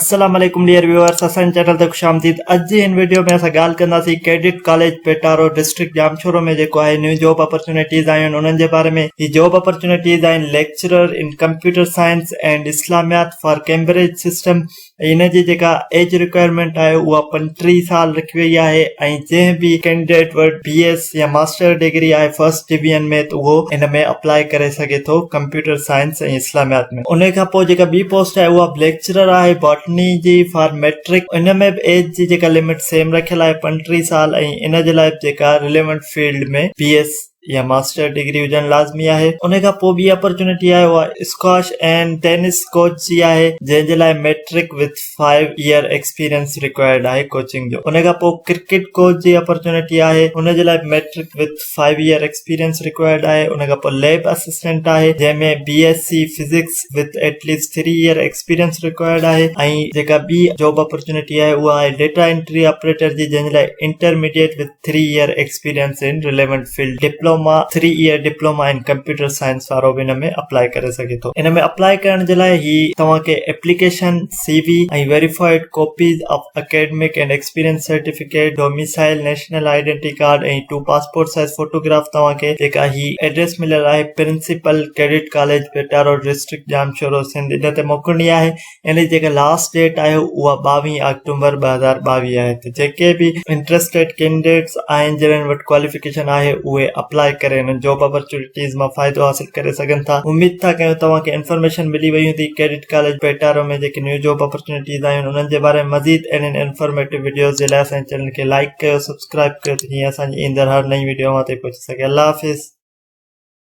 السلام عليڪم dear viewers اسان جي چينل تي خوش آمديد اڄ جي هن وڊيو ۾ اسان ڳالهه ڪنداسين cadet college Petaro district Jamshoro ۾ جيڪو آهي نيو جاب اپرچونيٽيز آيون آهن انهن جي باري ۾ هي جاب اپرچونيٽيز آهن lecturer in computer science and Islamiyat for Cambridge system ۽ ان جي جيڪا ايج رڪوائرمينٽ آهي اها 35 سال رکي وئي آهي ۽ جنهن به ڪينڊيڊيٽ وٽ بي ايس يا ماسٽر ڊگري آهي فرسٽ ڊويزن ۾ ته اهو ان ۾ اپلائي ڪري سگهي ٿو ڪمپيوٽر سائنس ۽ اسلاميات ۾. ان کان پوء جيڪا ٻي پوسٽ آهي اها به ليڪچرر آهي باٽني جي فار ميٽرڪ ان ۾ به ايج جي جيڪا لمٽ سيم رکيل آهي 35 سال ۽ ان جي لاء به جيڪا رليونٽ فيلڊ ۾ بي ايس يا ماسٽر ڊگري هجڻ لازمي آهي. ان کان پوء ٻي اپرچونٽي آهي اها اسڪواش اينڊ ٽينس ڪوچ جي آهي جنهن جي لاء matric with five year experience required آهي ڪوچنگ جو. ان کان پوء ڪرڪيٽ ڪوچ جي اپرچونٽي آهي ان جي لاء matric with five year experience required آهي. ان کان پوء ليب اسسٽنٽ آهي جنهن ۾ B S C physics with at least three year experience required آهي ۽ جيڪا ٻي جاب اپرچونٽي آهي اها آهي ڊيٽا انٽري آپريٽر جي جنهن جي لاء intermediate with three year experience in relevant field diploma three year diploma in computer science وارو به ان ۾ اپلائي ڪري سگهي ٿو ان ۾ اپلائي ڪرڻ جي لاء هي توهان کي application C V ۽ verified copies of academic and experience certificate domicile national identity card ۽ two passport size photograph توهان کي جيڪا هي ايڊريس مليل آهي principal cadet college Petaro district Jamshoro Sindh ان تي موڪلڻي آهي ان جي جيڪا لاسٽ ڊيٽ آهي اها 22 آڪٽومبر 2022 آهي ته جيڪي به انٽرسٽيڊ ڪينڊيڊيٽس آهن جنهن وٽ ڪواليفڪيشن آهي اهي اپلائي ڪري انهن جاب اپرچونيٽيز مان فائدو حاصل ڪري سگهن ٿا اميد ٿا ڪيون توهان کي انفارميشن ملي وئي هوندي ڪيڊٽ ڪاليج پيٽارو ۾ جيڪي نيو جاب اپرچونيٽيز آهن انهن جي باري ۾ مزيد اهڙين انفارميٽو وڊيوز جي لاء اسان جي چينل کي لائڪ ڪيو سبسڪرائب ڪيو ته جيئن اسان جي ايندڙ هر نئين وڊيو اوهان تائين پهچي سگهي الله حافظ.